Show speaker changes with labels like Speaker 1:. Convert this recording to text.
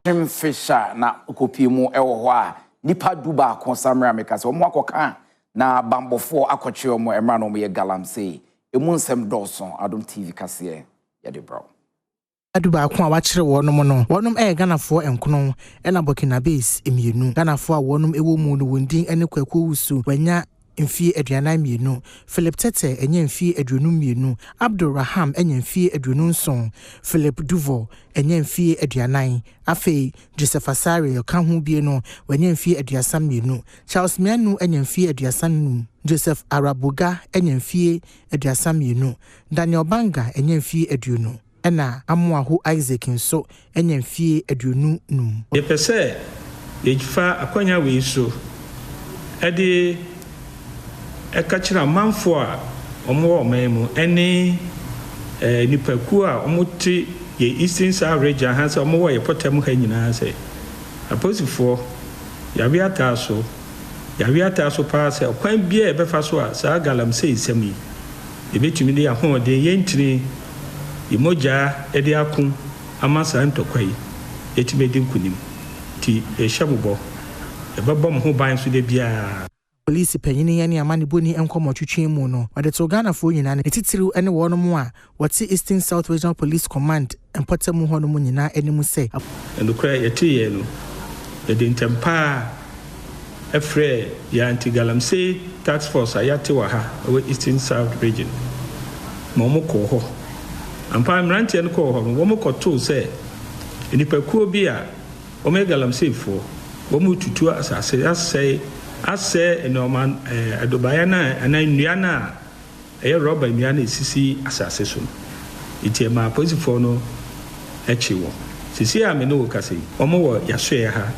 Speaker 1: Akyem Fisher na kɔpie mu wɔ hɔ a, nnipa 11 saa mmerɛ a meka sɛ wɔn akɔka na bambɔfoɔ akɔkye wɔn mmerɛ na wɔyɛ galamsey. Emu nsɛm dɔɔso. Adom TV kaseɛ yɛde brɛ wo.
Speaker 2: 11 a wɔakyere wɔnom no, wɔnom yɛ Ghanafoɔ nkono ɛna Burkinabes mmienu. Ghanafoɔ a wɔnom wɔ mu no, wɔn din ne Kwaku Owusu, wanya mfie 42, Philip Tete anya mfie 52, Abdul Raham anya mfie 27, Philip Duvo anya mfie 40, afei Joseph Asare ɔka ho bie no, wanya mfie 32, Charles Mianu anya mfie 35, Joseph Araboga anya mfie 32, Daniel Banga anya mfie 20, ɛna Amoaho Isaac nso anya mfie 25.
Speaker 3: Yɛpɛ sɛ yɛfa akwanya wei so de ɛka kyerɛ amanfoɔ a wɔwɔ ɔman mu ne nipakuo a wɔte yɛ Eastern South Region ha sɛ wɔwɔ yɛ pɔtam ha nyinaa sɛ apolisifoɔ yɛawe ataa so, yɛawe ataa so paa sɛ ɔkwan biara yɛbɛfa so a saa galamsey nsɛm yi yɛbɛtumi de ahoɔden, yɛntini, yɛ mogya de ako ama saa ntɔkwa yi yɛtumi adi nkonim. Nti yɛhyɛ mo bɔ, yɛbɛbɔ mo ho ban so da biara.
Speaker 2: Polisi panyin ne amanebɔni nkɔmmɔtwetwe mu no, wɔde to Ghanafoɔ nyinaa, ne titiriw ne wɔnom a wɔte Eastern South Regional Police Command mpɔtam hɔ nom nyinaa anim sɛ
Speaker 3: Nokorɛ yɛteeɛ no, yɛde ntɛm paa ɛfrɛ yɛ anti-galamsey task force a yɛate wɔ ha ɛwɔ Eastern South Region ma wɔn kɔɔ hɔ. Ampa, mmeranteɛ no kɔɔ hɔ no, wɔn kɔtoo sɛ nnipakuo bi a wɔn yɛ galamseyfoɔ, wɔn tutu asase asɛe asɛe nneɛma, adobaeɛ no anaa nnua no a ɛyɛ rɔba nnua no esisi asase so no. Nti ɛma apolisifoɔ no akyi wɔ sisi a me ne wo kasa yi, wɔn wɔ yasoɛ ha.